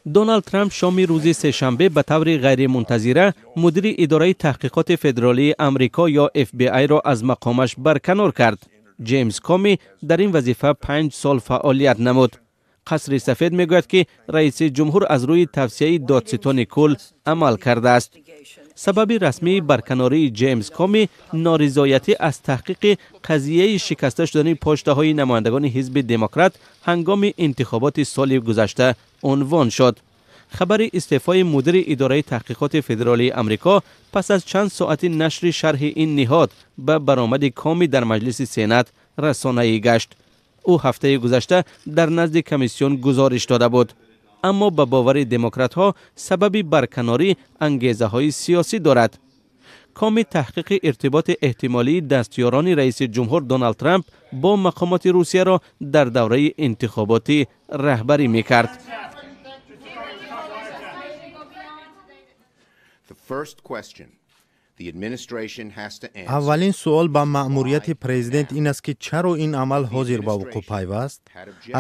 Доналд Трамп шоми рӯзи сешанбе ба таври ғайримунтазира мудири идораи таҳқиқоти федералии Амрико ё FBI-ро аз мақомаш барканор кард. Ҷеймс Коми дар ин вазифа 5 сол фаъолият намуд. Қасри Сафед мегӯяд, ки раиси ҷумҳур аз рӯи тавсияи додситони кул амал кардааст. Сабаби расмии барканории Ҷеймс Коми норизоятӣ аз таҳқиқи қазияи шикаста шудани почтаҳои намояндагони ҳизби Демократ ҳангоми интихоботи соли гузашта унвон шуд. Хабари истеъфои мудири идораи таҳқиқоти федералии Амрико пас аз чанд соати нашри шарҳи ин ниҳод ба баромади Коми дар маҷлиси Сенат расонаӣ гашт. Ӯ ҳафтаи гузашта дар назди комиссион гузориш дода буд, аммо ба бовари демократҳо сабаби барканорӣ ангезаҳои сиёсӣ дорад. Коми таҳқиқи иртиботи эҳтимолии дастёрони раиси ҷумҳур Доналд Трамп бо мақомоти Русияро дар давраи интихоботӣ раҳбарӣ мекард. The first question Аввалин суол ба маъмурияти президент ин аст, ки чаро ин амал ҳозир ба вуқӯъ пайваст.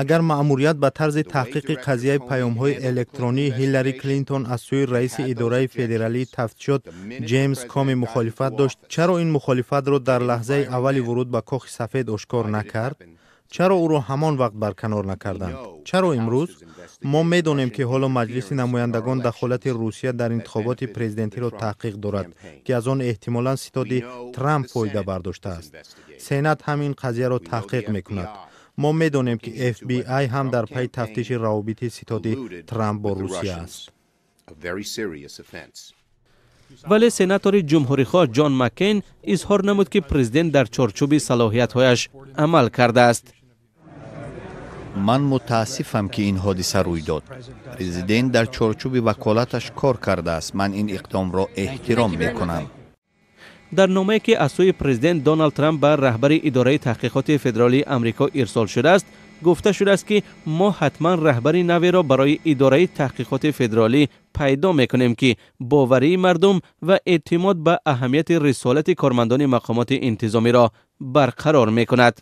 Агар маъмурият ба тарзи таҳқиқи қазияи паёмҳои электронии Ҳиллари Клинтон аз сӯи раиси идораи федералии тафтишот Ҷеймс Коми мухолифат дошт, чаро ин мухолифатро дар лаҳзаи аввали вуруд ба Кохи Сафед ошкор накард? Чаро ӯро ҳамон вақт барканор накарданд? Чаро имрӯз? Мо медонем, ки ҳоло Маҷлиси намояндагон дахолати Русия дар интихоботи президентиро таҳқиқ дорад, ки аз он эҳтимолан ситоди Трамп фоида бардоштааст. Сенат ҳам ин қазияро таҳқиқ мекунад. Мо медонем, ки FBI ҳам дар пайи тафтиши равобити ситоди Трамп бо Русия аст. Вале сенатори ҷумҳурихоҳ Ҷон Маккейн изҳор намуд, ки президент дар чорчӯби салоҳиятҳояш амал кардааст. Ман мутаассифам, ки ин ҳодиса рӯй дод. Президент дар чорчӯби ваколаташ кор кардааст. Ман ин иқдомро эҳтиром мекунам. Дар номае, ки аз сӯи президент Доналд Трамп ба раҳбари идораи таҳқиқоти федералии Амрико ирсол шудааст, гуфта шудааст, ки мо ҳатман раҳбари наверо барои идораи таҳқиқоти федералӣ пайдо мекунем, ки боварии мардум ва эътимод ба аҳамияти рисолати кормандони мақомоти интизомиро барқарор мекунад.